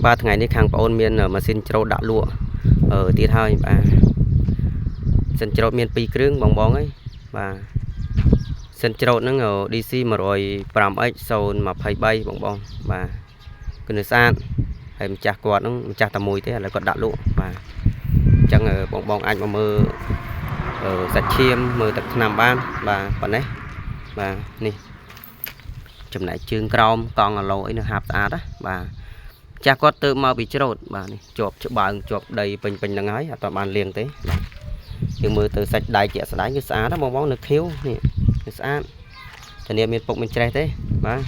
បាទថ្ងៃនេះខាងប្អូនមានម៉ាស៊ីនច្រូតដាក់លក់អឺទៀតហើយបាទម៉ាស៊ីនច្រូតមាន2គ្រឿងបងបងហើយបាទម៉ាស៊ីនច្រូតហ្នឹង DC 105X 023បងបងបាទគឺនៅស្អាតហើយម្ចាស់គាត់ហ្នឹងម្ចាស់តែមួយទេឥឡូវគាត់ដាក់លក់បាទអញ្ចឹងបងបងអាចមកមើលសាច់ឈាមមើលទឹកថ្នាំបានបាទប៉ុណ្ណេះបាទនេះចំណែកជើងក្រោមកង់អាឡូអីនៅហាប់ស្អាតណាបាទចាស់គាត់ទៅមកពីច្រូតបាទនេះជាប់ច្បាើងជាប់ដីពេញពេញហ្នឹងហើយអត់បានលាងទេបាទយើងមើលទៅសាច់ដៃជាក់ស្ដែងគឺស្អាតណាបងបងនៅខៀវនេះគឺស្អាតធានាមានពុកមានច្រេះទេបាទ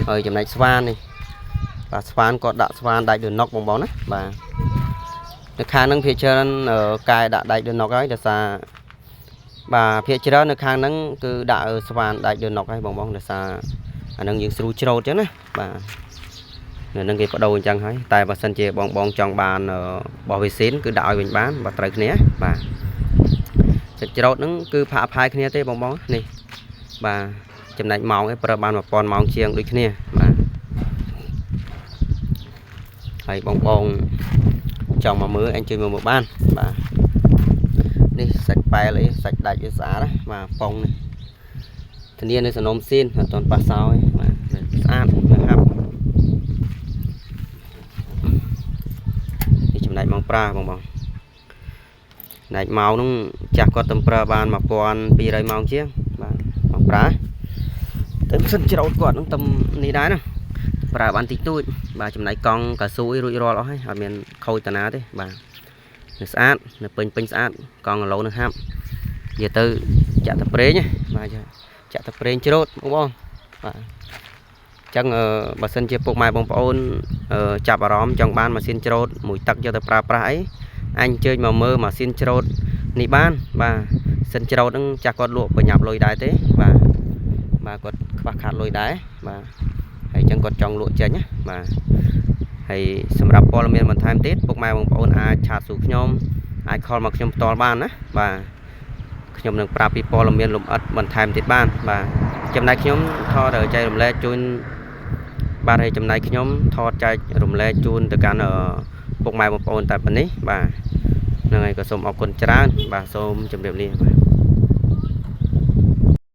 ហើយចំណែកស្វាននេះបាទស្វានគាត់ដាក់ស្វានដែកដូណុកបងបងណាបាទនៅខាងហ្នឹងភាគច្រើនកែដាក់ដែកដូណុកហើយដោយសារបាទភាគច្រើននៅខាងហ្នឹងគឺដាក់ស្វានដែកដូណុកហើយបងបងដោយសារអាហ្នឹងយើងស្រួលច្រូតអញ្ចឹងណាបាទនៅនឹងគេបដូរអញ្ចឹងហើយតែបើសិនជាបងបងចង់បានបោះវីស៊ីនគឺដាក់ឲ្យវិញបានបើត្រូវគ្នាបាទសិតច្រូតហ្នឹងគឺផាកផាយគ្នាទេបងបងនេះបាទចំណែកម៉ោងឯងប្រើបាន1000ម៉ោងជាងដូចគ្នាបាទហើយបងបងចង់មកមើលអញជួយមកមើលបានបាទនេះសាច់ប៉ែលអីសាច់ដាច់វាស្អាតណាបាទប៉ុងនេះធានានៅសនំស៊ីនអត់ទាន់ប៉ះសោយបាទស្អាតនៅហាប់នេះចំណែកម៉ោងប្រើបងបងចំណែកម៉ោងហ្នឹងចាស់គាត់ទៅប្រើបាន1200ម៉ោងជាងបាទម៉ោងប្រើទៅសិនច្រូតគាត់ហ្នឹងតំនេះដែរណាប្រើបានតិចតួចបាទចំណែកកង់កៅស៊ូអីរួចរាល់អស់ហើយអត់មានខូចតាណាទេបាទនៅស្អាតនៅពេញពេញស្អាតកង់គីឡូនឹងហាប់និយាយទៅចាក់តែប្រេងបាទចាក់តែប្រេងច្រូតបងបងបាទចឹងបើសិនជាពុកម៉ែបងប្អូនចាប់អារម្មណ៍ចង់បានម៉ាស៊ីនច្រូតមួយទឹកយកទៅប្រើប្រាស់អីអញអញ្ជើញមកមើលម៉ាស៊ីនច្រូតនេះបានបាទសិនច្រូតហ្នឹងចាស់គាត់លក់បញ្ញាប់លុយដែរទេបាទបាទគាត់ខ្វះខាតលុយដែរបាទហើយអញ្ចឹងគាត់ចង់លក់ចេញណាបាទហើយសម្រាប់ព័ត៌មានបន្ថែមទៀតពុកម៉ែបងប្អូនអាច chat សួរខ្ញុំអាច call មកខ្ញុំផ្ទាល់បានណាបាទខ្ញុំនឹងប្រាប់ពីព័ត៌មានលម្អិតបន្ថែមទៀតបានបាទចំណែកខ្ញុំថតចែករំលែកជូនបាទហើយចំណែកខ្ញុំថតចែករំលែកជូនទៅកាន់ពុកម៉ែបងប្អូនតែប៉ុណ្នេះបាទហ្នឹងហើយក៏សូមអរគុណច្រើនបាទសូមជម្រាបលាបាទ។